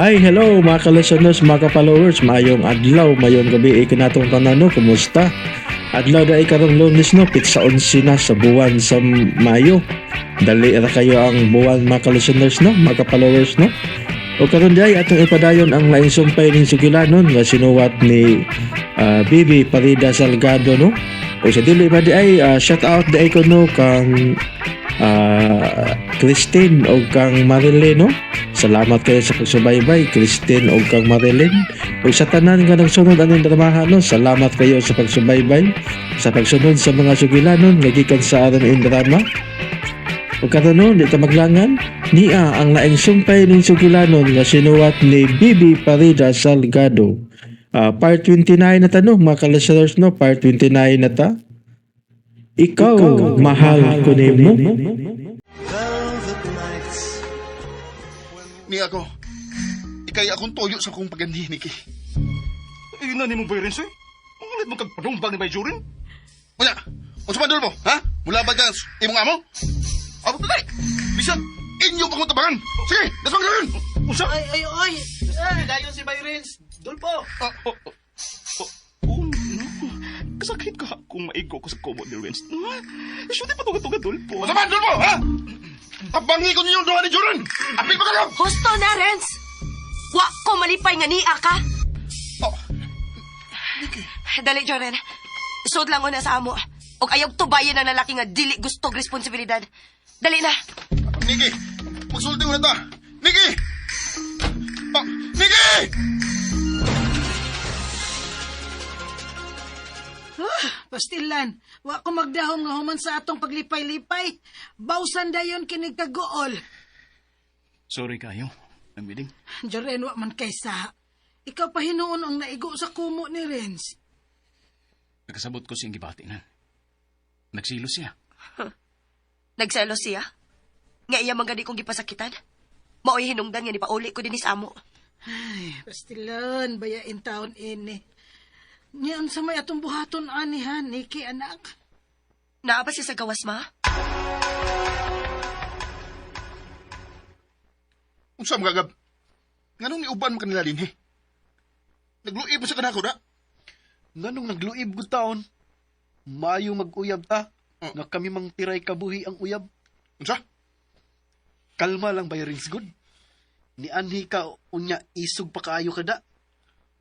Ay, hello mga ka-listeners, mga ka-followers, maayong adlaw, maayong gabi, ikinatong tanan no, kumusta? Adlaw na karong Lunes no, pitsa 11 na sa buwan sa Mayo. Dali ra kayo ang buwan mga ka-listeners no, mga ka-followers no. O karon diay atong ipadayon ang laing sumpay ning sugilanon nga sinuwat ni Bibi Parida Salgado no. O sa dili ba di ay shout out di ay ko no kang Christine o kang Marilyn no. Salamat kayo sa pagsubaybay, Christine o kang Marilyn. O sa tanan nga nagsunod aning dramahan no, salamat kayo sa pagsubaybay, sa pagsunod sa mga sugilanon nga gikan sa aron drama. O karon no, di ta maglangan, niya ang laing sumpay ning sugilanon nga sinuwat ni Bibi Parida Salgado. Part 29 na ta no, mga ka-listeners no, part 29 na ta. Ikaw, mahal ko nimo. Ni ako. Ikay akong toyo sa akong pagandi, Niki. Ina ni mo ba rin, sir? Ang ulit mo kag panumbang ni Bay Jorin? Unya, unsa man dul mo, ha? Mula ba ka imong amo? Abo dali. Bisan inyo pa kong tabangan. Sige, dasmang gawin. Unsa? Ay, ay, ay! Dayon si Byrons! Dulpo! Ah, oh, oh, oh, oh, no. Kasakit ka kung maigo ko sa komo ni Renz. Shoot, patuga-tuga, Dulpo. Unsa man dul mo, ha? Tabangi ko ninyong duha ni Jorin. Apil pa kayo. Husto na, Renz! Wa ko malipay nga niya ka. Oh, Dali, Joren. Sud lang una sa amo. Og ayaw tubayin ang lalaki nga dili gusto og responsibilidad. Dali na. Niki, magsulti ko na ta. Niki! Oh, Niki! Pastilan, wa ko magdahom nga human sa atong paglipay-lipay. Bawsan dayon kinig kaguol. Sorry kayo. Ang biling. Joren, wa man kay sa. Ikaw pa hinuon ang naigo sa kumo ni Renz. Nakasabot ko siyang gibati na. Nagsilo siya. Nagselos siya. Nga iya man gani kong gipasakitan. Maoy hinungdan nga nipauli ko dinhi sa amo. Ay, pastilan, bayain taon ini. Niyan sa may atong buhaton ani ha, Niki anak. Naa ba siya sa gawas, ma? Unsa mga gab? Nganong niuban man kanila dinhi? Nagluib sa kanako da. Nganong nagluib gud taon? Maayo mag-uyab ta. Oh. Nga kami mang tiray kabuhi ang uyab. Unsa? Kalma lang ba rins good? Nianhi ka unya isog pa kaayo kada.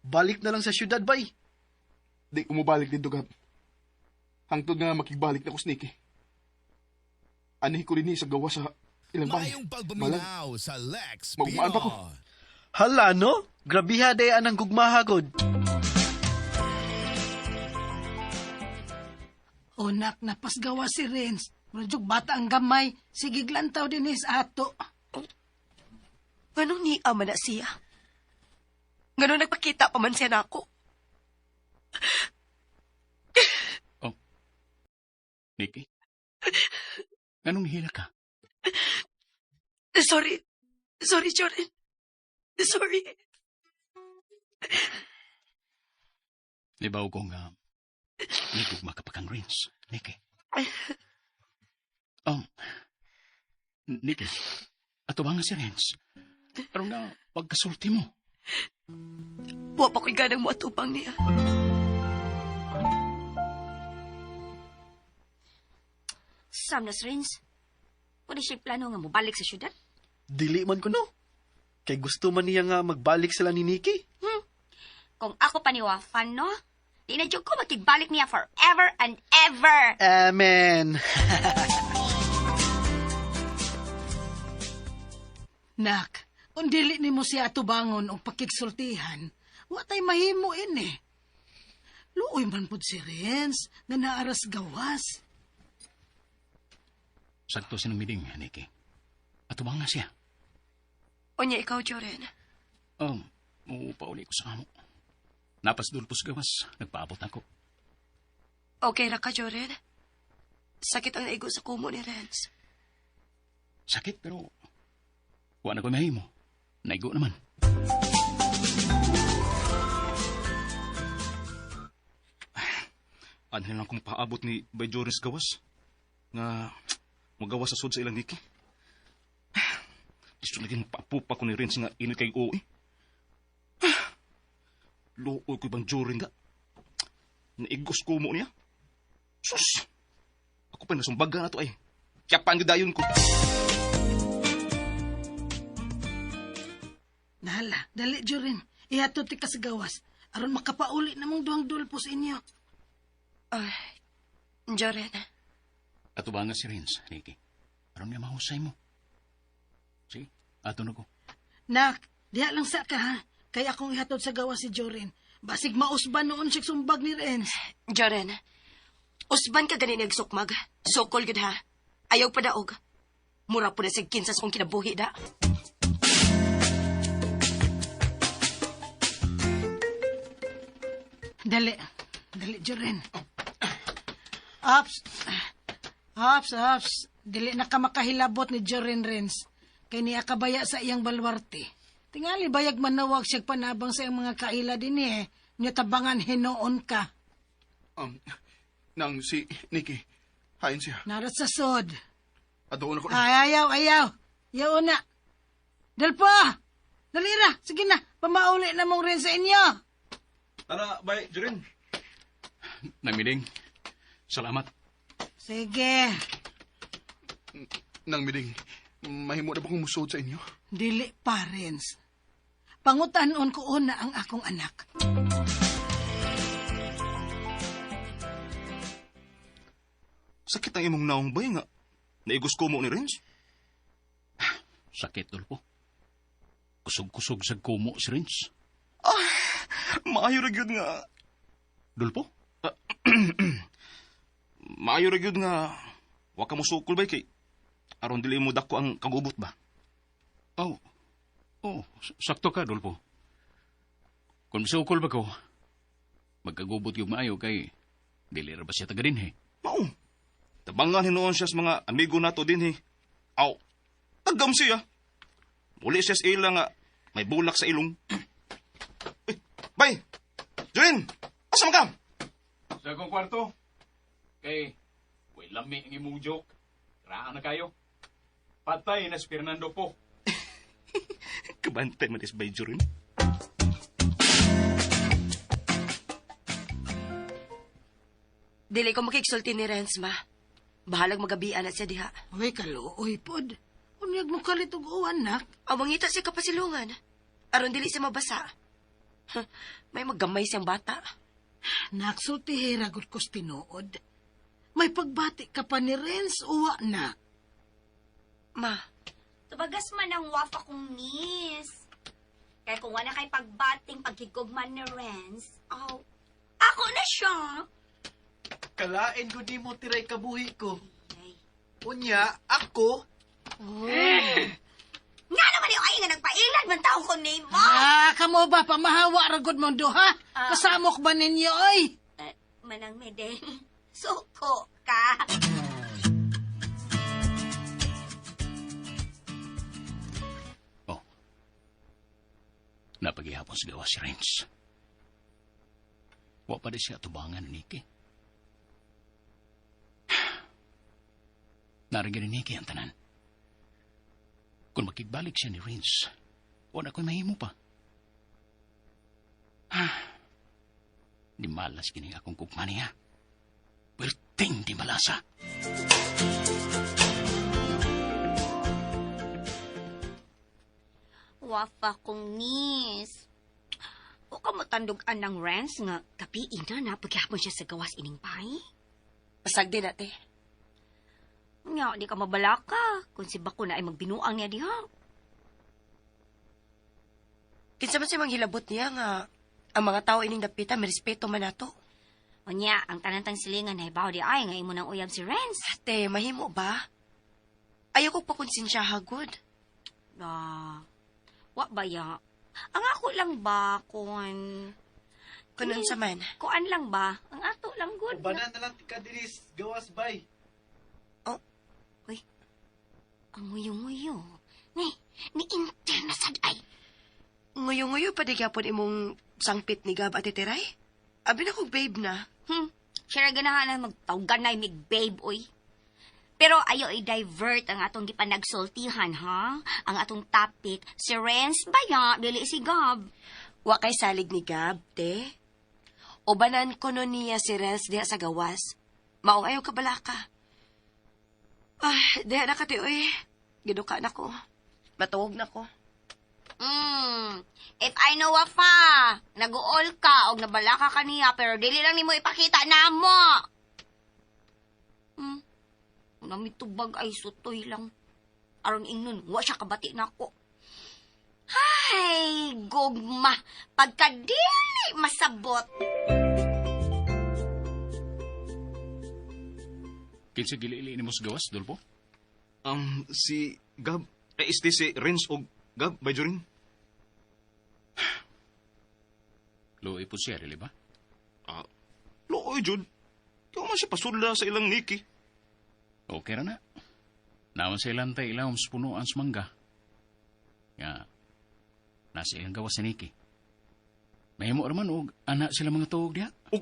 Balik na lang sa syudad bay. Di ko mobalik dito, Gab. Hangtod nga makigbalik na ko sa Nikki. Anihi ko rin sa gawa sa ilang bahay. Maayong Malag, pagpaminaw sa Lex Maugmaan pa ko. Pino. Hala no? Grabiha day anang gugmaha gud. O nak, napasgawa si Renz. Muradyog bata ang gamay. Sige glantaw din sa ato. Nganong niya man na siya? Nganong nagpakita pa man siya nako? Oh. Nikki? Nganong hila ka? Sorry. Sorry, Joren. Sorry. Libaw ko nga nigugma ka pa kang Renz, Nikki. Nikki, ato ba nga si Renz? Pero nga, pagkasulti mo. Wa pa ko'y ganang mo atubang niya. Sam na Renz. Pwede siya plano nga mobalik sa syudad. Dili man kuno. Kay gusto man niya nga magbalik sila ni Nikki. Kung ako pa ni Wafan, no? Di na jud ko makigbalik niya forever and ever. Amen. Nak, kung dili nimo siya atubangon og pakigsultihan, wa tay mahimo ini. Luoy man pud si Renz nga naaras gawas. Sakto sinang miling, Nikki. Ato ba nga siya? Unya ikaw, Joren. Pauli ko sa amo. Napas dulpos gawas, nagpaabot ako. Okay ra ka, Joren. Sakit ang naigo sa kumo ni Renz. Sakit pero wa na ko mahimo. Naigo naman. Ano lang kung paabot ni Bay Joris gawas? Nga magawas sa sud sa ilang Nikki. Gusto naging papupa ko ni Renz nga init kay OE. Luoy ko ibang jurin da. Naigos ko mo niya. Sus! Ako pa nasumbaga na to ay. Kaya dayon ko. Nahala, dali Jorin. Ihatod ti ka sa gawas. Aron makapauli na mong duhang Dolpo sa inyo. Ay, Joren. Ato ba nga si Renz, Nikki? Aron nga mahusay mo. Sige, ato na ko. Nak, diha lang sa ka ha. Kay akong ihatod sa gawas si Jorin. Basig mausban noon siya sumbag ni Renz. Joren, usban ka ganin nagsukmag. Sokol gud ha. Ayaw padaog. Mura po na sa kinsas kong kinabuhi da. Dali. Dali, Joren. Ops. Ops, ops. Dili na ka makahilabot ni Joren Renz. Kay niya kabaya sa iyang balwarte. Tingali bayag manawag siya panabang sa iyang mga kaila din eh. Nya tabangan hinoon ka. Nang si Nikki, hain siya. Narat sa sod. Adoon ako na. Ay, ayaw, ayaw. Yaw na. Dalpo! Dali ra. Sige na. Pamauli na mong rin sa inyo. Tara, bay, Jorin. Nang Miding, salamat. Sige. Nang Miding, mahimo na ba kong musuod sa inyo? Dili pa, Renz. Pangutanon ko una ang akong anak. Sakit ang imong naong bay nga. Naigos ko mo ni Renz. Sakit, Dolpo. Kusog-kusog sa kumo si Renz. Maayo ra gyud nga. Dolpo? Maayo ra gyud nga wa ka mosukol bay kay aron dili mo dako ang kagubot ba. Oh, oh, sakto ka, Dolpo. Kung misukol ba ko, magkagubot yung maayo kay dili ra ba siya taga dinhi? Mao. Tabangan hinuon siya sa mga amigo nato dinhi. Aw, tagam siya. Muli siya sa ila nga may bulak sa ilong. Uy, bay! Jorin! Asa man ka? Sa akong kwarto. Kay, way lami ang imong joke. Raan na kayo. Patay na si Fernando po. Kabantay man is bay Jorin. Dili ko makigsulti ni Renz, ma. Bahalag magabian na siya diha. Uy, kaluoy pod. Unyag mo kalit og uwan, nak. Aw, mangita siya kapasilungan. Aron dili siya mabasa. Huh, may maggamay siyang bata. Nak, sultihira gud kos tinuod. May pagbati ka pa ni Renz, uwa na. Ma, Tubagas man ang wafa kong miss. Kaya kung wala kay pagbating pagkigugman ni Renz, aw, ako na siya. Kalain ko di mo tiray kabuhi ko. Unya, ako, Nga naman yung ay nga nagpailan man tao ko name mo. Ah, kamo ba pamahawa ra gud mong duha? Kasamok ba ninyo oy? Eh, manang medeng, suko ka. Oh. Napagihapon sa gawa si Renz. Wa pa di siya tubangan ni Nikki. Narigin ni Nikki ang tanan. Kung makigbalik siya ni Renz, wala ko'y mahimo pa. Di malas kini akong kugma niya. Perting di malasa. Wafa kong miss. O ka mo tandog-an ng Renz nga kapiin na na paghapon siya sa gawas ining pay. pasag din ate. Nga, di ka mabalaka. Kung si Bako na ay magbinuang niya diha. Kinsa man siya manghilabot niya nga ang mga tao ining dapita may respeto man nato. Unya, ang tanantang silingan ay bawo di ay nga imo nang uyab si Renz. Ate, mahimo ba? Ayaw ko pakonsensya hagod. Ah, wa ba ya? Ang ako lang ba kung Kunon sa man. kuan lang ba? Ang ato lang good. Ubanan na lang tika diris, gawas bay. Uy, ang nguyo-nguyo. Ni, ni inter na sad ay. Nguyo-nguyo pa di gyapon imong sangpit ni Gab ate Teray. Abi na kog babe na. Siya ra ganahan na magtawgan na mig babe, uy. Pero ayo i-divert ang atong gipanagsultihan, ha? Ang atong topic, si Renz baya, dili si Gab. Wa kay salig ni Gab, te. Ubanan ko no niya si Renz diha sa gawas. Maong ayaw ka balaka. Ah, diha na ka, te, oy. Giduka na ko. Matuog na ko. If I know Wafa, nag-uol ka og nabalaka ka niya pero dili lang nimo ipakita namo. Namitubag ay sutoy lang. Aron ingnon, wa siya kabati nako. Hay, gugma, pagkadili masabot. Kinsa giliili ni mo sa gawas, Dolpo? Si Gab, este si Renz og Gab, bay Jorin. Luoy po siya, dili ba? Ah, luoy, Jud. Kaya man siya pasudla sa ilang Nikki. Okay ra na. Naon sa ilang tay ilawom sa punuan sa mangga. Nga, nasa ilang gawas si Nikki. Mahimo raman og ana sila mga tuog diha. Og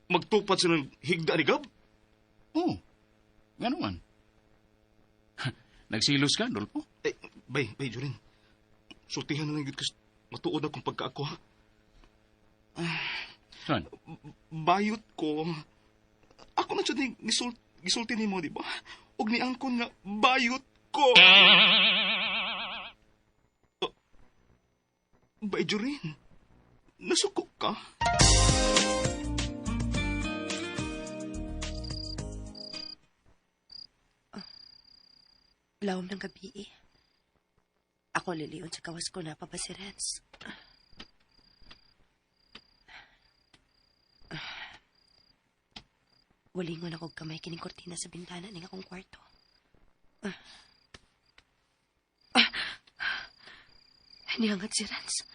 magtupad silang higda ni Gab? Oo. Nga naman. Nagsilos ka, Dolpo? Eh, bay, Jorin. Sultihan na lang yun kasi matuod akong pagkaako, ha? Saan? Bayot ko. Ako na siya gisulti nimo, di ba? Og niangkon nga, bayot ko. Bay, Jorin. Nasuko ka? Lawom ng gabi eh. Ako liliyon sa gawas ko na pa ba si Renz? Walingon ako kamay kining kortina sa bintana ning akong kwarto. Nihangat si Renz.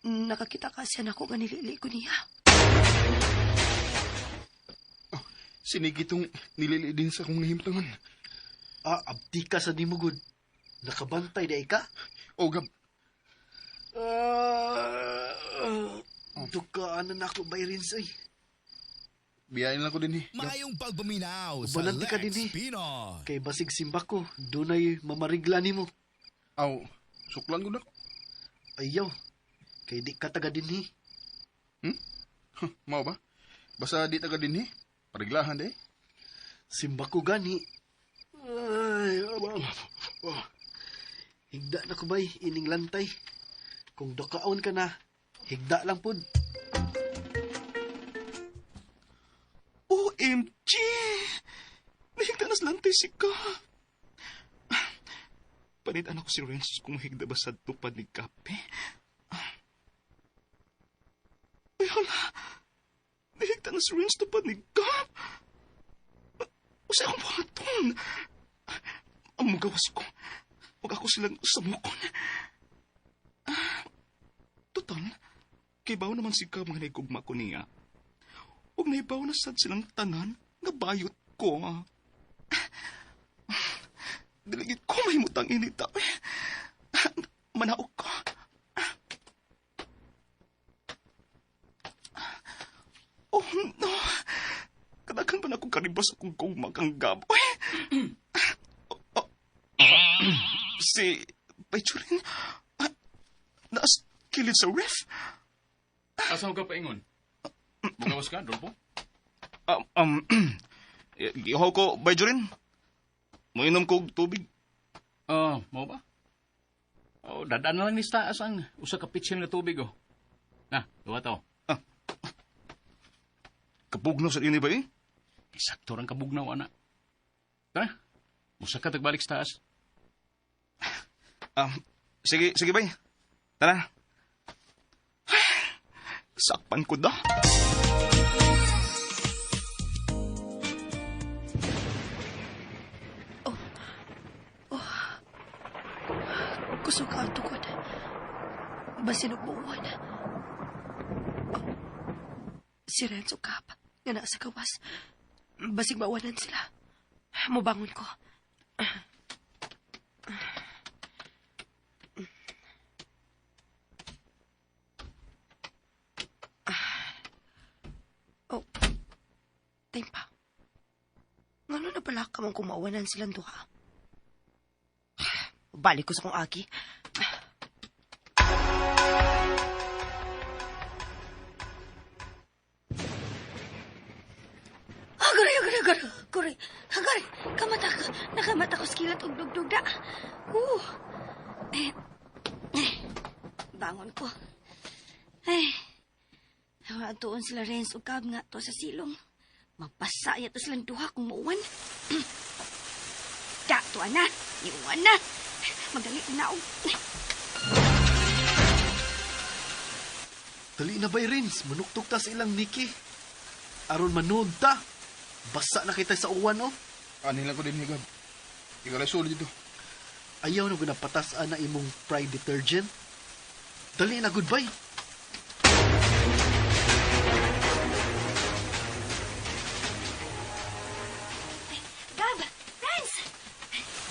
Nakakita ka siya na ako nga nilili ko niya. Oh, sinigi tong nilili din sa akong nahimtangan. Ah, abdi ka sa nimugod. Nakabantay na ka? O, Gab. Dukaan na nako bay Renz ay. Biyain lang ko din eh. Gab. Maayong pagpaminaw sa Ubanan di ka Lex din eh. Pinoy. Kay basig simba ko, dunay mamarigla nimo. Aw, suklan ko na. Ayaw, kay di ka taga dinhi. Huh, mao ba? Basta di taga dinhi. Pariglahan de. Simba ko gani. Ay, oh. Higda na ko bay, ining lantay. Kung dukaon ka na, higda lang pud. OMG! Nahigda na lantay si ka. Panit anak ko si Renz kung higda ba sa tupad ni Kape. Ay, hala. Nahigda na si Renz tupad ni Gab. Usa akong buhaton. Ang magawas ko. Huwag ako silang samukon. Total, kibaw naman si Gab mga naigugma ko niya. Huwag naibaw na sad silang tanan nga bayot ko. Diligit ko may mutang inita. Manaog ko. Oh no! Kadakan pa na akong karibas akong gugma kang Gab. Uy! Oh, oh. Si Baychurin, naas kilid sa ref. Asa ka paingon? Mugawas ka, Dolpo? Gihaw ko, Baychurin. Mainom ko og tubig. Oh, mao ba? Oh, dadaan na lang ni sa taas ang usa ka pitsil nga tubig, oh. Na, duwa to. Kabugnaw sa ini ba eh? Sakto rang kabugnaw, ana. Tara, usa ka tagbalik sa taas. Sige, sige bay. Tara. Sakpan ko da. Kusog ang tukod. Basin og buwan. Oh, si Renzo Cap, nga naa sa gawas. Basig mawanan sila. Mubangon ko. Oh, time pa. Ngano na pala ka mong kumawanan silang duha? Balik ko sa kong agi. Agar, kore, agar, kamata ko, nakamata ko skilat og dugdug da. Eh, eh, bangon ko. Ay, tuon sila Renz ug Gab nga to sa silong. Mapasa ya to silang duha kung muuwan. Da, tuan na, iuwan na. Magdali na og. Dali na bay, Renz. Manuktok ta sa ilang Nikki. Aron manood ta. Basa na kita sa uwan, oh. Ani lang ko din, Gab. Ikaw lang sulod dito. Ayaw na guna patas-an na imong Pride detergent. Dali na, goodbye. Gab, Renz!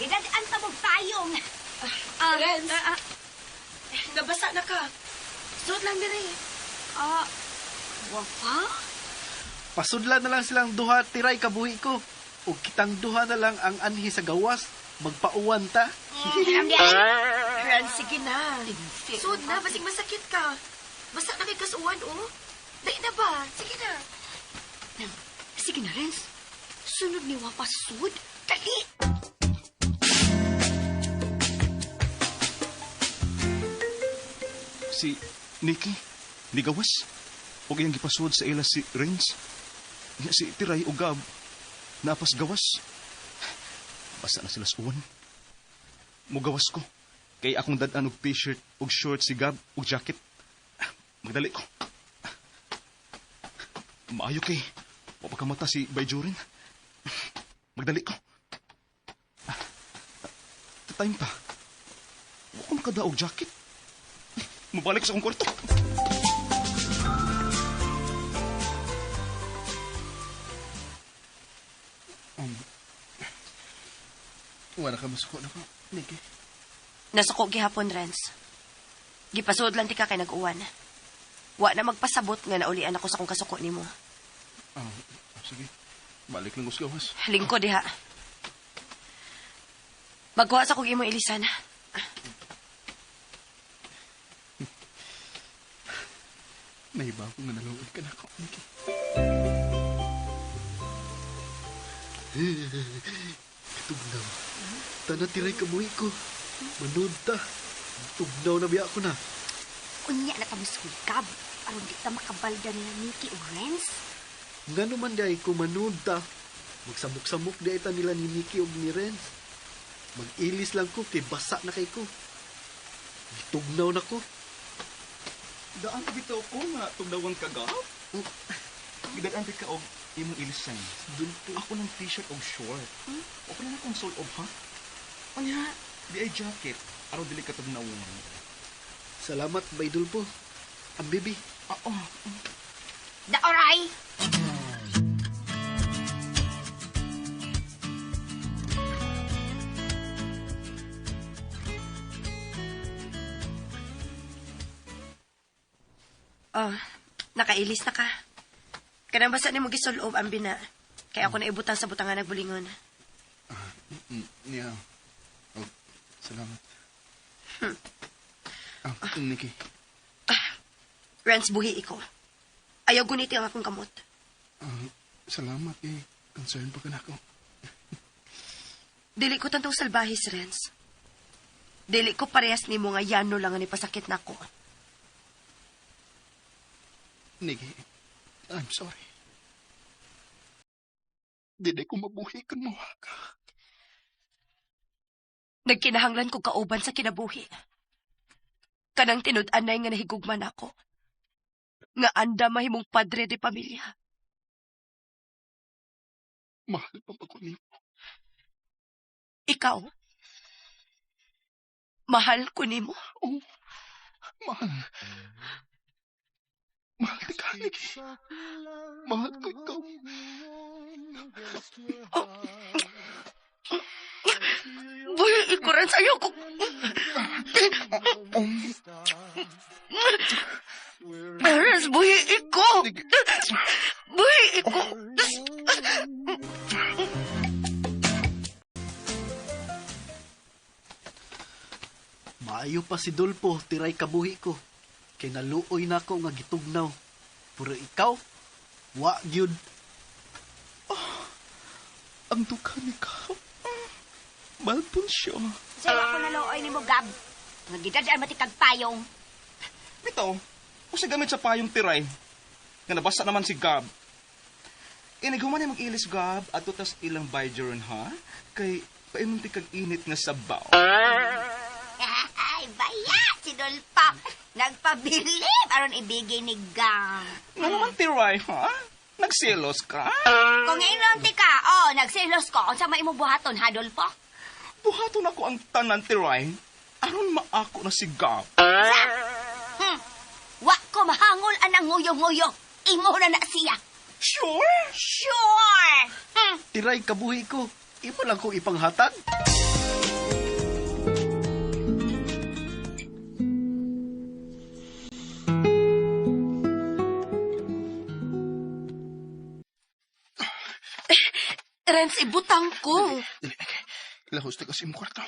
Gidad-an ta mong payong. Renz! Nabasa na ka. Suot lang diri. Wafa? Pasudla na lang silang duha tiray kabuhi ko. O kitang duha na lang ang anhi sa gawas. Magpauwan ta. Renz, sige na. Suot na, basig masakit ka. Basa na kay kasuwan, oh. Dali na ba? Sige na. Sige na, Renz. Sunod ni Wafa sud. Dali! Si Nikki, nigawas. Og iyang gipasuod sa ila si Renz. Nya si Tiray o Gab, napas gawas. Basta na sila sa uwan. Mugawas ko. Kay akong dad-an og t-shirt og short si Gab og jacket. Magdali ko. Maayo kay. Wa pa kamata si Bayjurin. Magdali ko. Time pa. Wa ko makadaog jacket. Mabalik sa akong kwarto. Wala ka masuko na ko, Nikki. Nasuko gihapon, Renz. Gipasuod lang ti ka kay nag-uwan. Wa na magpasabot nga naulian ako sa kong kasuko nimo. Sige. Balik lang ko sa gawas. Lingkod diha. Magkuha sa kong imong ilisan. Nahiba ko nga naluoy ka na ako, Nikki. Tugnaw. Tana tiray kabuhi ko. Manood ta. Tugnaw na biya ko na. Unya na kami sulkab. Aron di ta makabalda nila Nikki o Renz. Nga naman di ay ko manood ta. Magsamok-samok di ay ta nila ni Nikki og ni Renz. Mag-ilis lang ko kay basa na kay ko. Tugnaw na ko. Daan pa bitaw ko nga tugnawan ka, Gab. Gidaan ka og imong ilisan. Dulpo. Ako ng t-shirt og short. Ako na akong sulob, ha? Anya, di ay jacket. Aron dili ka tugnawan. Salamat, Bay Dulpo. Ang bibi. Oo. Da oray! Oh, nakailis na ka. Kanang basa nimo gisulob ang bina. Kaya ako naibutang sa butangan nagbulingon. Yeah. Oh, salamat. Nikki. Renz, buhi iko. Ayaw guniti ang akong kamot. Salamat eh. Concern pa ka na ako. Dili ko tantong salbahis, Renz. Dili ko parehas nimo nga yano lang ang ipasakit nako. Nikki, I'm sorry. Dili ko mabuhi kung mawa ka. Nagkinahanglan ko kauban sa kinabuhi. Kanang tinud-anay nga nahigugman ako. Nga anda mahimong padre de pamilya. Mahal pa ba ko nimo? Ikaw? Mahal ko nimo? Oh, mahal. Mahal ka, Nikki. Mahal ko ikaw. Oh. Buhi ko rin sa'yo ko. Aras, buhi ko. Buhi ko. Maayo pa si Dolpo, tiray kabuhi ko. Kay naluoy na ako nga gitugnaw. Pero ikaw, wa gyud. Oh, Ang dughan ni Gab. Malpon siya. Sa'yo ako naluoy ni mo, Gab. Nga gidadaan matikag payong. Bitaw, usa gamit sa payong tiray. Nga nabasa naman si Gab. Inighuman ni mag-ilis Gab ato tas ilang bayjeron ha? Kay painom ti kag init nga sabaw. Ay, baya! Si Dolpa. Nagpabilib aron ibigay ni Gab. Nga naman tiray ha? Nagselos ka? Kung inon ti ka, oh, nagselos ko. Unsa may imo buhaton, ha, Dolfo? Buhaton ako ang tanan tiray. Aron maako na si Gab. Sa? Wa ko mahangol anang nguyo-nguyo. Imo na na siya. Sure? Sure! Tiray kabuhi ko. Imo lang kong ipanghatag. Renz, ibutang ko. Dili, lahos ta kasi imong kwarto.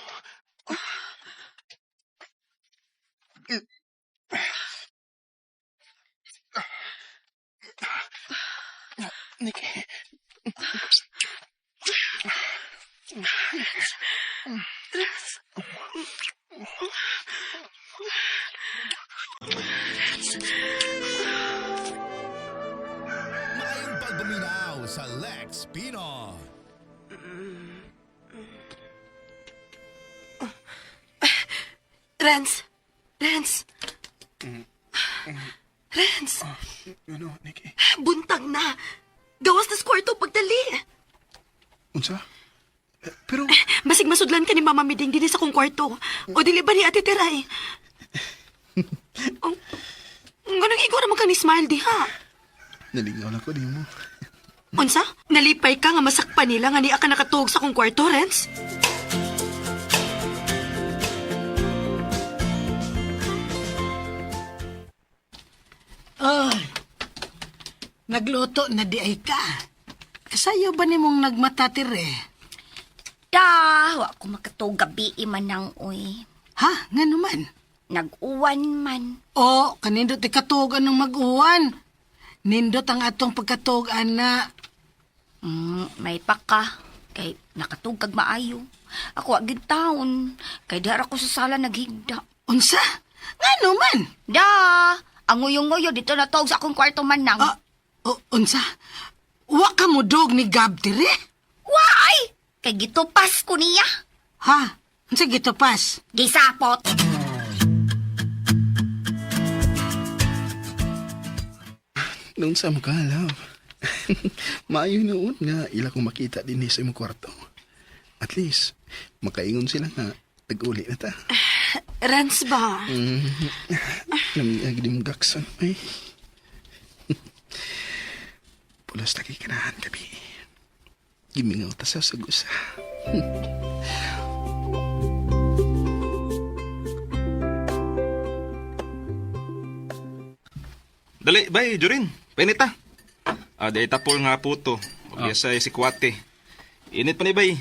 Nikki. Maayong pagpaminaw sa Lex Pino. Renz! Renz! Renz! Ano, Nikki? Buntag na! Gawas na sa kwarto, pagdali! Unsa? Eh, Pero, Basig masudlan ka ni Mama Miding dinhi sa kong kwarto. O dili ba ni Ate Teray? Oh, ganun ikaw naman ka ni Smile diha. nalingaw na ko di mo. Unsa? Nalipay ka nga masakpan nila nga niya ka nakatuog sa kong kwarto, Renz? Ay, nagluto na di ay ka. Kasayo ba nimong nagmata, tire? Da, wa ko makatog gabi manang oy. Ha? Nga naman. Nag-uwan man. O, kanindot ti katuogan ng mag-uwan. Nindot ang atong pagkatuogan na. May paka. Kay nakatug kag maayo. Ako agid taon. Kay dara ko sa sala naghigda. Unsa? Nga naman. Da, ang nguyong-nguyo dito na sa akong kwarto man nang. Ah, o, unsa? Wa ka mo dog ni Gab, tire? Why? Kay gitupas ko niya. Ha? Unsa gitupas? Gisapot. Noon sa mukha, love. Maayo noon nga ila kong makita din sa imong kwarto. At least, makaingon sila nga nag-uli na ta. Renz ba? Namiag di mong gaksan, ay. Pulos lagi kanahan gabi. Gimingaw ta sa sagusa. Dali, bay, Jurin. Painit ta. Ah, di tapol nga puto. Og oh. si Kwate. Init pa ni bay.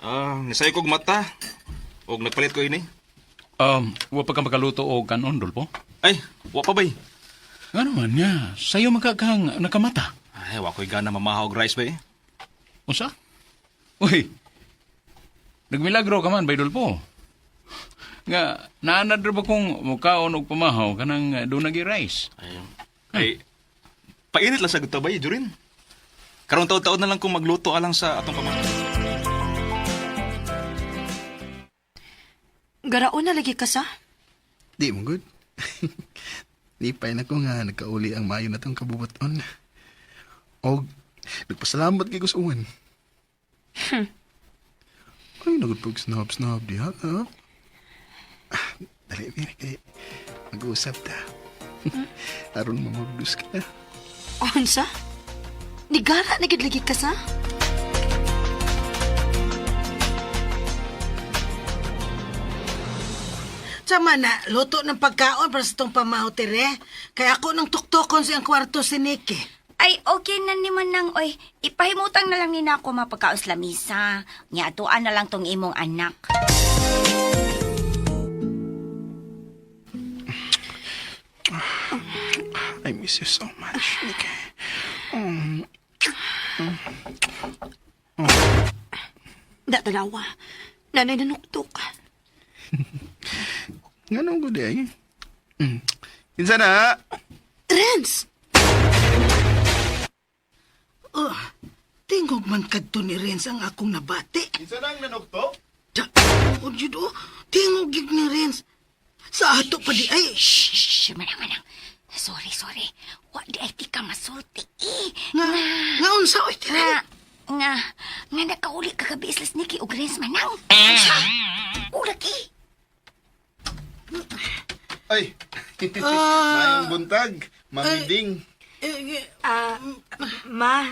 Ah, nisay kog mata. Og nagpalit ko ini. Wa pa ka makaluto og kanon, Dolpo? Ay, wa pa bay. Nga naman nga, sayo magkakang nakamata. Ay, wa ko'y gana mamahaw og rice bay. Unsa? Uy, nagmilagro ka man, bay Dolpo. Nga, naanad ra ba kong mukaon og pamahaw kanang doon nagi rice? Ay, ay painit lang sa gusto bay, Jurin. Karon taod-taod na lang kung magluto alang sa atong pamahaw. Garaon na lagi ka sa? Di mo good. Lipay na ko nga nagkauli ang maayo na tong kabubuton. Og nagpasalamat kay ko sa uwan. Ay, nagod pag snob-snob diha, ha? Ah, dali, Mary, kay mag-uusap ta. Aron mamagdus ka na. Unsa? Nigara na gid lagi ka sa? Sama na, luto ng pagkaon para sa itong pamaho, tire. Kaya ako nang tuktukon sa iyang kwarto si Nikki. Ay, okay na ni Manang, oy. Ipahimutang na lang ni na ako mapagkaos lamisa. Nya, atuan na lang tong imong anak. I miss you so much, Nikki. Da tanawa. Nanay nanuktok. Nga nung gud ay. Kinsa na? Renz! Oh, tingog man kadto ni Renz ang akong nabati. Kinsa nang nanuktok? Da, oh, jud oh. Tingog gid ni Renz. Sa ato pa di ay. Shh, shh, manang, manang. Sorry, sorry. Wa di ay ti ka masulti eh. Nga, nga unsa oy tira. Nga, nga, nga nakauli kagabi islas Nikki og Renz manang. Unsa? Ulaki. Ay. Mayong buntag, mamiding. Eh, eh, Ah, ma,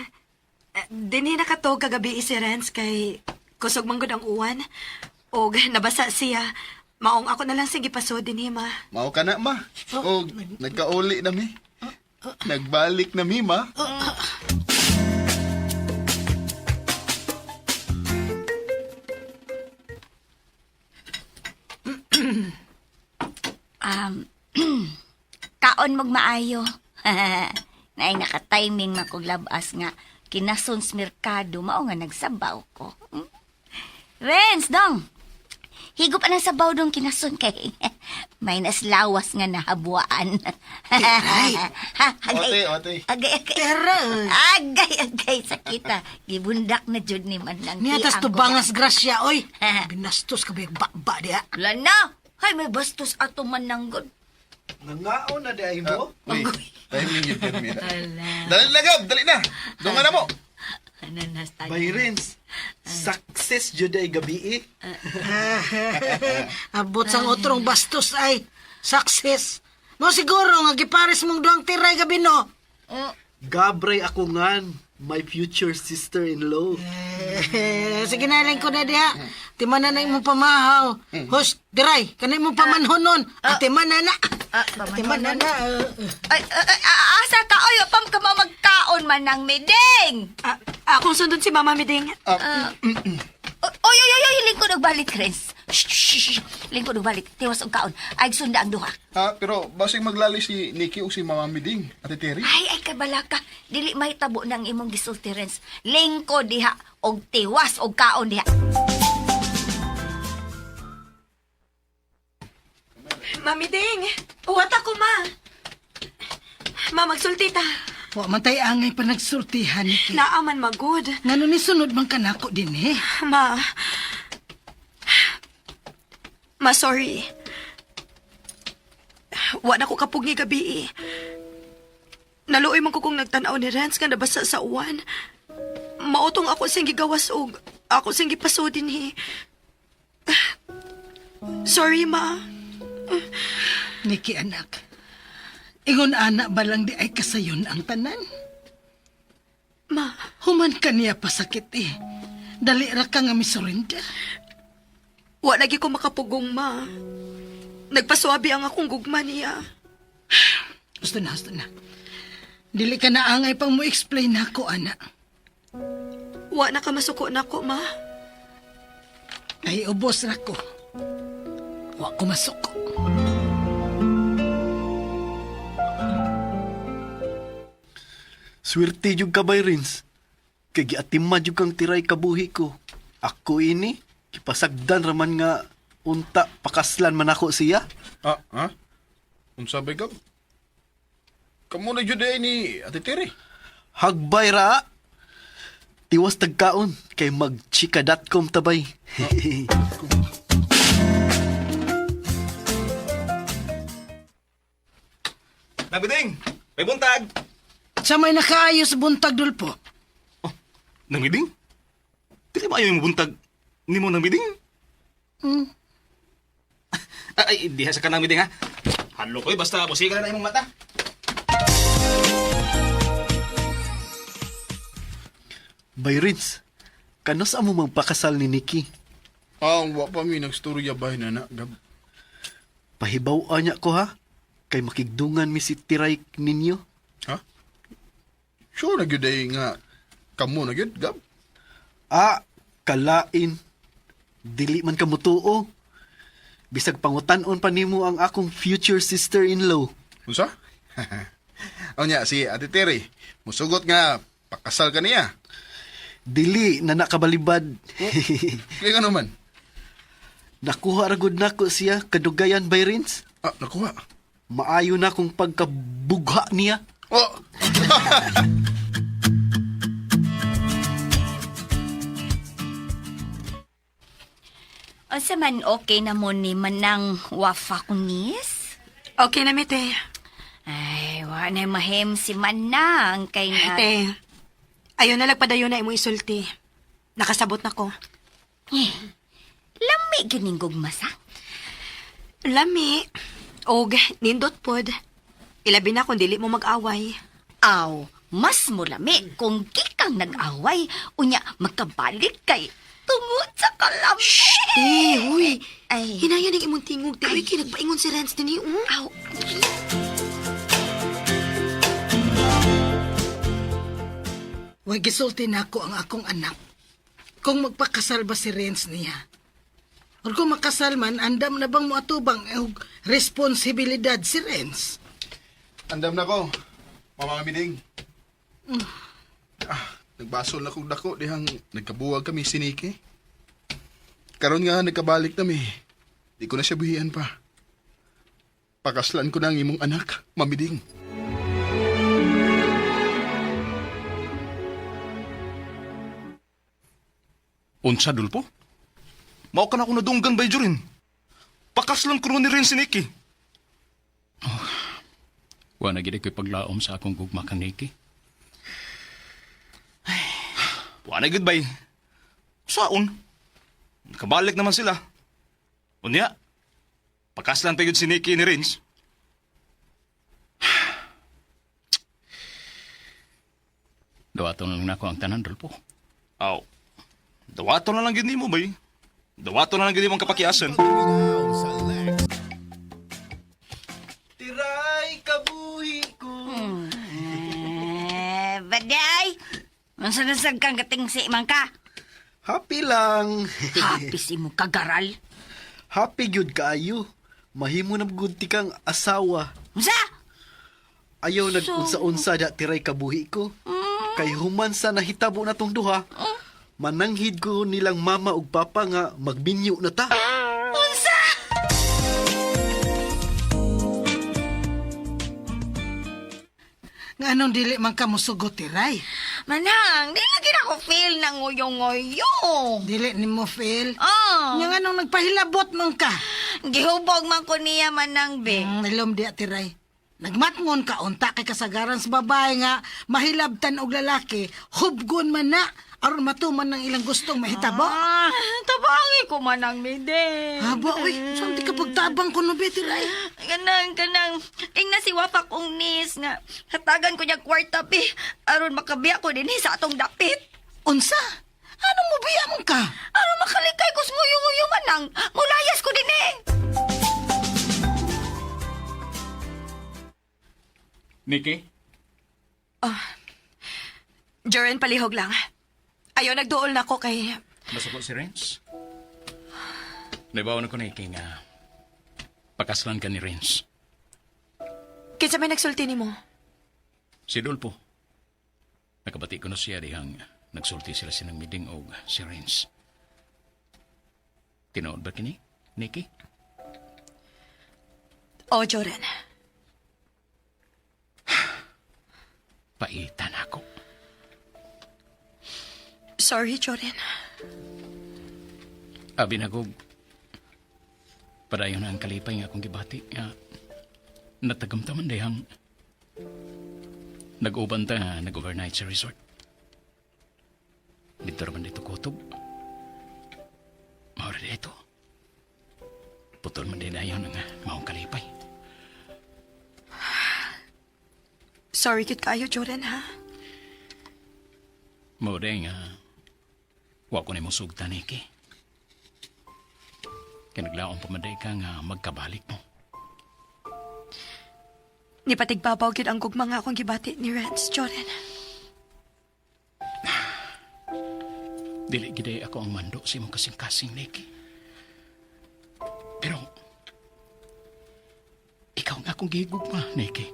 dinhi nakatog kagabi si Renz kay kusog manggod ang uwan. Og nabasa siya. Maong ako na lang siyang gipasod dinhi, ma. Mao ka na, ma. Og nagkauli na mi. Nagbalik na mi, ma. Kaon mag maayo. Naay naka-timing man kog labas nga kinason sa merkado mao nga nagsabaw ko. Renz, dong. Higop ang sabaw dong kinason kay minus lawas nga nahabuan. Tiray. Agay, Ote, ote. agay, agay. Tera. Agay, agay, sakita. Gibundak na jud ni man lang. Niya tas Tiang ko tubangas grasya oy. Binastos ka ba ba diha. Wala na. Hay, may bastos ato man nanggod. Nangaon na di ay mo? Uy, timing yun, pirmi na. Dali na, Gab. Dali na. Dungan na mo. Ananas tayo. Bay Renz, success jud ay gabi eh. Abot sang otrong bastos ay success. Mo siguro nga gipares mong duhang tiray gabi no. Gabray ako ngan, my future sister-in-law. Eh, sige na lang ko na diha. Timanan na imong pamahaw. Host, diray, kanay imong pamanhonon. Ate man na. Ate man na na. Ay, ay, ay, asa ka? Oy, pam ka magkaon man ng meding. Ah, akong sundon si Mama Miding. Oy, oy, oy, oy, lingkod og balik, Renz. Shh, shh, shh. Lingkod og balik. Tiwas og kaon. Ay, sunda ang duha. Ha, pero basing maglali si Nikki o si Mama Miding, Ate Terry. Ay, ay, kabala ka. Dili mahitabo ng imong gisulti, Renz. Lingkod diha og tiwas og kaon diha. Mami Ding, uwat ako, ma. Ma, magsulti ta. Wa man tay angay pa nagsultihan ni Naaman magud. Ngano ni sunod man kanako din eh. Ma. Ma, sorry. Wa na ko kapug ni gabi eh. Naluoy man ko kung nagtanaw ni Renz nga nabasa sa uwan. Mautong ako siyang gigawas og ako siyang gipaso din eh. Sorry, ma. Niki anak. Ingon ana ba lang di ay kasayon ang tanan? Ma, Human ka niya pasakit eh. Dali ra ka nga misurrender. wa lagi ko makapugong, ma. Nagpaswabi ang akong gugma niya. Gusto na, gusto na. Dili ka na angay pang mo explain ako, ana. Wa na ka masuko na ko, ma. Ay, ubos ra ko. Wa ko masuko. Swerte jud ka bay Renz. Kay giatima jud kang tiray kabuhi ko. Ako ini, kipasagdan raman nga unta pakaslan man ako siya. Ah, ha? Unsa ba, Gab? Kamu na jud ay ni Ate Terry. Hagbay ra. Tiwas tagkaon kay magchika.com tabay. Nabiding! May buntag! Sa may nakaayos buntag dulpo. Oh, nangiding? Dili ba ayaw yung buntag ni mo nangiding? Ay, diha sa kanang miding ha. Halo koy, basta musiga na imong mata. Bay Renz, kanos amo magpakasal ni Nikki? Ah, wa pa mi nagstorya bay na na, Gab. Pahibaw niya ko ha. Kay makigdungan mi si Tiray ninyo. Ha? Sure na gyud ay nga kamo na gyud, Gab. Ah, kalain. Dili man ka mutuo. Bisag pangutan-on pa nimo ang akong future sister-in-law. Unsa? Unya si Ate Terry, musugot nga pakasal ka niya. Dili na nakabalibad. Kaya nga naman. Nakuha ra gud nako siya kadugayan by Rins. Ah, nakuha. Maayo na kung pagkabugha niya. Oh! Unsa man okay na mo ni Manang Wafa kunis? Okay na mi, te. Ay, wa na mahem si Manang kay nga. Te, ayo na lagpadayon na imo isulti. Nakasabot na ko. Eh, lami gining gugma sa. Lami. Og nindot pod. Ilabi na kung dili mo mag-away. Aw, mas mulami kung di kang nag-away. Unya, magkabalik kay tungod sa kalami. Te, uy. Ay. Hinaya ning imong tingog, te. Uy, kay nagpaingon si Renz dinhi, oh. Aw, Way gisulti nako ang akong anak. Kung magpakasal ba si Renz niya. Or kung makasal man, andam na bang moatubang og responsibilidad si Renz? Andam na ko. Mama Miding. Ah, nagbasol na kong dako dihang nagkabuwag kami siniki. Karon nga nagkabalik nami. Di ko na siya buhian pa. Pakaslan ko na ang imong anak, Mamiding. Unsa, Dulpo? Mao ka na ako nadunggan by Jorin. Pakaslan ko ni rin si Nikki. Wa na gid ko'y paglaom sa akong gugma kang Nikki. Wa na goodbye. Saon? Nakabalik naman sila. Unya, pakaslan pa yun si Nikki ni Rins. Dawaton lang nako ang tanan, Dolpo. Aw, dawato na lang yun nimo, bay. Dawato na lang yun mo ang kapakiasan. Pagbinaw sa Lex Tiray kabuhi ko. eh, baday. Unsa na sad kang gatingsi man ka? Happy lang. Happy si mo kagaral. Happy gyud kaayo. Mahimo na gud ti kang asawa. Unsa? Ayaw nag-unsa-unsa da tiray kabuhi ko. Kay human sa nahitabo na tong duha, mananghid ko nilang mama ug papa nga magbinyo na ta. Unsa? Nga anong dili man ka musugot, tiray? Manang, di lagi na ko feel na nguyong-nguyong. Dili nimo feel. Oh, Nga anong nagpahilabot man ka? gihubog man ko niya manang be. Ilom di tiray. Nagmatngon ka unta kay kasagaran sa babae nga mahilabtan og lalaki, hubgon man na aron matuman ng ilang gustong mahitabo. Ah, tabangi ko manang mide. Haba, uy, saan di ka pagtabang kuno be, tiray? Kanang, kanang, tingnan si Wafa kong nis nga. Hatagan ko niya kwarta be. Aron makabiya ko din sa atong dapit. Unsa? Anong mo biya mong ka? Aron makalikay ko sa nguyong-nguyo manang. Mulayas ko din eh. Nikki? Joren, palihog lang. Ayo nagduol na ko kay Masuko si Renz? Naibaw na ko, Nikki, nga pakaslan ka ni Renz. kinsa may nagsulti nimo. Si Dolpo. Nakabati ko na siya dihang nagsulti sila sinang miding og si Renz. Tinuod ba kini, Nikki? Oh, Joren. Paitan ako. Sorry, Joren. Abi na ko, padayon na ang kalipay nga akong gibati. Nga, natagamtaman dihang nag-uban ta nga nag-overnight sa resort. Dito raman dito kutob. Maura dito. Putol man din ayon ang maong kalipay. Sorry kit kayo, Joren, ha? Maura nga, wa ko na mo sugtan, Nikki. Kaya naglaon pa man day ka nga magkabalik mo. Nipatigbabaw gyud ang gugma nga akong gibati ni Renz, Joren. Dili giday ako ang mando sa imong kasing-kasing, Nikki. Pero, ikaw nga akong gihigugma, Nikki.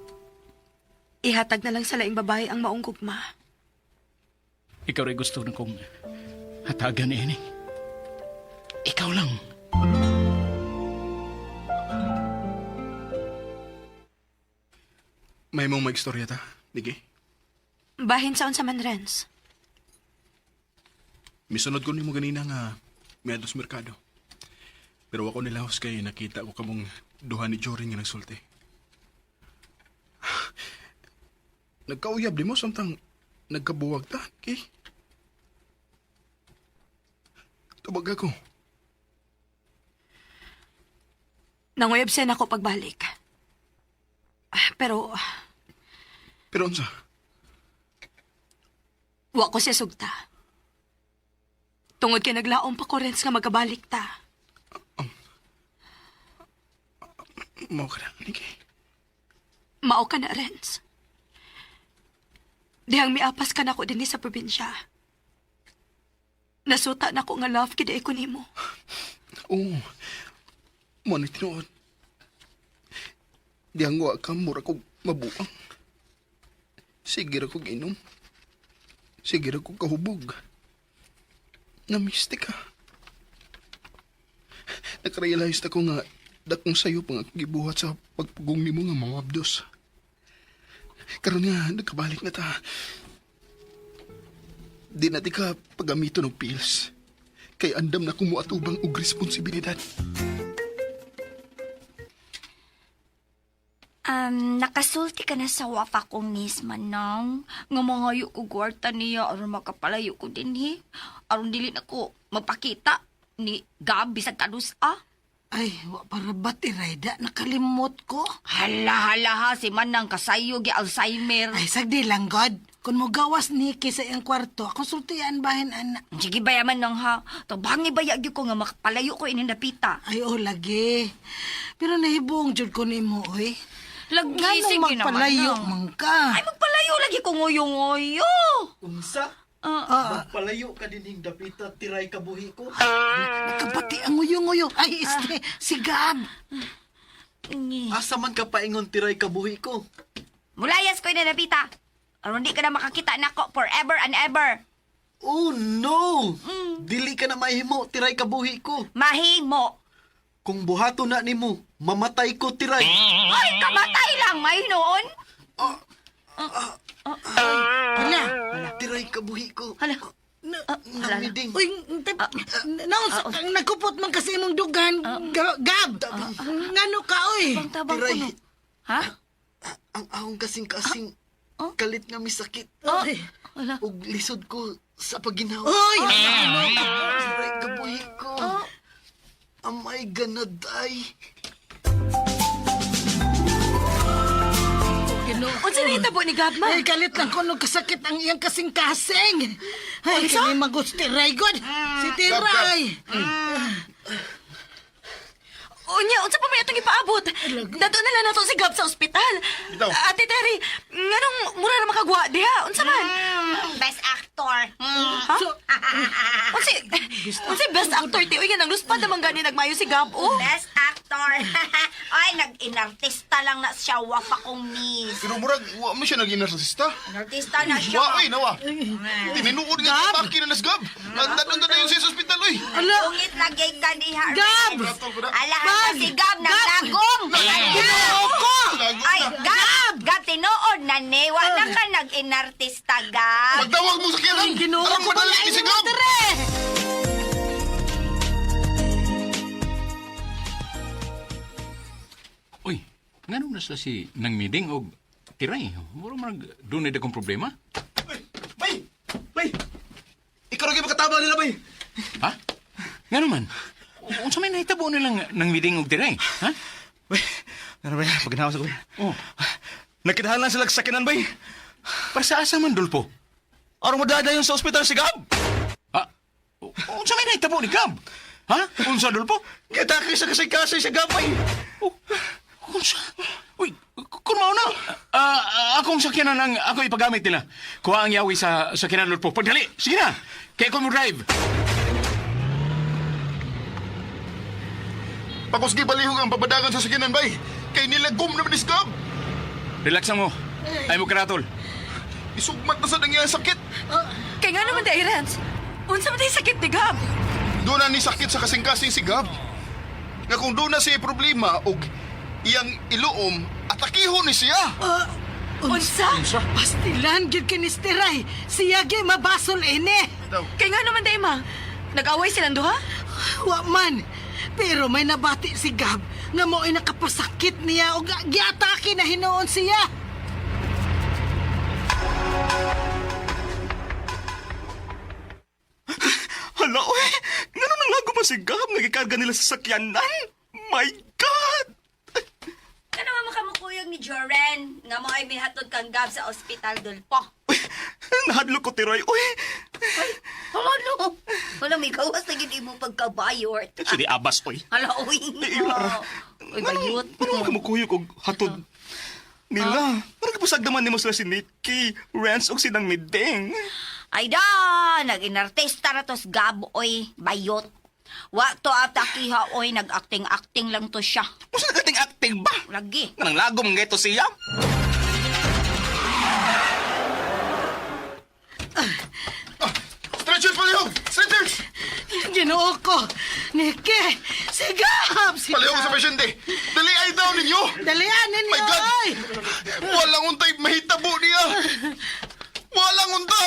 Ihatag na lang sa laing babae ang maong gugma. Ikaw rin gusto na kong hatagan ini. Ikaw lang. May mong magstorya ta, Niki. Bahin sa unsa man, Renz. Misunod ko nimo ganina nga miadto sa merkado. Pero ako nilahos kay nakita ko kamong duha ni Jorin nga nagsulti. Nagkauyab di mo samtang nagkabuwag ta, Niki. Tubag ako. Nanguyab siya nako pagbalik. Pero Pero unsa? wa ko siya sugta. Tungod kay naglaom pa ko, Renz, nga magkabalik ta. Mao ka na, Niki. Mao ka na, Renz. Dihang miapas ka nako dinhi sa probinsya. Nasuta nako nga love kid ko nimo. Oo. Mo na tinuod. Dihang wa ka, mura kog mabuang. Sige ra kog inom. Sige ra kog kahubog. Namisti ka. Nakarealize na ko nga dakong sayo pang akong gibuhat sa pagpugong nimo nga mamabdos. Karon nga nagkabalik na ta. Di na ti ka pagamiton og pills. Kay andam na kumuatubang og responsibilidad. Nakasulti ka na sa wafa ko miss manang. Nga mangayo ko gwarta niya aron makapalayo ko dinhi. Aron dili na ko magpakita ni Gab bisag kadus ah. Ay, wa para ba Tirayda? Nakalimot ko. Hala hala ha si Manang kasayo gi Alzheimer. Ay, sagdi lang, God. Kung mogawas ni sa iyang kwarto, akong sultian bahin, anak. Sige baya man ha. Tabangi baya gyud ko nga makapalayo ko ini napita. Ay, oh, lagi. Pero nahibong jud ko nimo, oy. Lagi Nganong sige naman. magpalayo nang. man ka? Ay magpalayo lagi ko ngoyo-ngoyo. Unsa? Ah, Magpalayo ka dinhing dapita, tiray ka buhi ko. nakapati ang nguyo-nguyo. Ay, este, si Gab. Ngi. Asa man ka paingon tiray ka buhi ko? Mulayas ko ini napita. Aron di ka na makakita nako forever and ever. Oh no! Dili ka na mahimo, tiray ka buhi ko. Mahimo. Kung buhato na nimo, mamatay ko tiray. Ay, kamatay lang, may noon. Hala. Tiray ka buhi ko. Hala. Namiding. Uy, naon, ang nagkupot man kasi imong dugan, Gab. Ngano ka, oy? Tabang ko Tiray. no. Ha? Ang ahong kasing-kasing kalit nga misakit. Ay. Hala. Ug lisod ko sa paginaw. Oy! Tiray ka buhi ko. Am I gonna die? Ginoo. Unsa na hitabo ni Gab, ma? Ay, kalit lang ko nung kasakit ang iyang kasing-kasing. Ay, kani magusti Tiray, God. Si Tiray. Unya, unsa pa may atong ipaabot? Dadto na lang nato si Gab sa ospital. Bitaw. Ate Terry, nganong mura ra makagwa diha? Unsa man? Best actor. Ha? Unsa unsa best actor ti? Uy, nga nang luspad naman gani nagmayo si Gab, oh. Best actor. Ay, nag-inartista lang na siya. Wafa kong miss. Pero murag, wa mo siya naging narsisista. Inartista na siya. Wa, oy, nawa. Tinuod nga sa paki na nasgab. Nandun na yun siya sa ospital, oy. Ala, Ungit lagi ka diha. Gab! Ala, hasta si Gab naglagom. Ginoo ko! Lagom Ay, na. Gab! Gab, tinuod na ni. Wala ka nag-inartista, Gab. Pagtawag mo sa kilang. Ay, Ginoo Aram ko, madali ni si Gab. Tere! Uy, nganong nasa si nang meeting og tiray? Mura man dunay dagkong problema. Bay! Bay! Ikaw rin makatabang nila, bay! Ha? Ngano man? Unsa may nahitabo nilang nang meeting og tiray? Ha? Bay, ano bay? Pagkanawas ako, bay. Oh, Nagkitahan lang sila sa sakinan, bay. para sa asa man dulpo? Araw mo dadayon sa ospital si Gab! Ha? Unsa may nahitabo ni Gab? Ha? Unsa dulpo? Kita sa kasay-kasay si Gab, bay! Oh, unsa? Uy, kung mao na, akong sakyanan ang ako ipagamit nila. Kuha ang yawi sa sakyanan dulpo. Pagdali, sige na. Kaya ko mo drive. Pakusgi balihog ang babadagan sa sakinan, bay. Kay nilagom naman ni si Gab. Relax mo. Ay mo karatol. Isugmat na sa nangyayang sakit. Kay Kay nga naman dahil, Renz. Unsa man diay sakit ni Gab? Doon na ni sakit sa kasing-kasing si Gab. Nga kung doon na siya problema og iyang iluom, atakihon ni siya. Unsa? Pastilan gyud kini Stiray. Siya gyud mabasol ini. Kay nga naman dahil, ma. Nag-away silang duha? Wa man. Pero may nabati si Gab nga mo'y nakapasakit niya o giatake na hinuon siya. Hala, oy! Ngano nang lago pa si Gab? Nagikarga nila sa sakyanan? My God! Kana man makamukuyog ni Joren nga mo ay mihatod kang Gab sa ospital dulpo. Uy, nahadlok ko tiroy. Uy! Hala no. Wala may gawas na gid imo pagkabayot. Actually, abas, oy. Hala uy. Eh, yun ara. Uy bayot. Ano makamukuyog og hatod nila? Parang kapusag naman nimo sila si Nikki, Renz, og sinang Mideng. Ay da, nag-inartista na tos Gab oy bayot. Wa to atakiha oy nag-acting-acting lang to siya. Musa nagating-acting ba? Lagi. Nang lagom nga ito siya. Stretchers, palihog! Stretchers! Ginoo ko. Niki, si Gab! Si Palihog sa Gab. pasyente! Dali ay daw ninyo! Dalian ninyo, My God! oy! Walang untay mahitabo niya! Walang unta!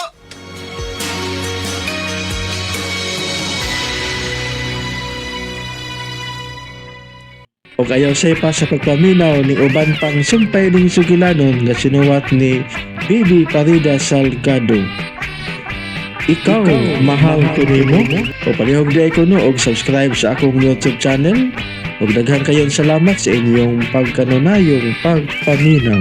Ug ayaw say pa sa pagpaminaw ning uban pang sumpay ning sugilanon nga sinuwat ni Bibi Parida Salgado. Ikaw, mahal ko nimo. O palihog di ko no og subscribe sa akong YouTube channel. Ug daghan kayong salamat sa inyong pagkanunayong pagpaminaw.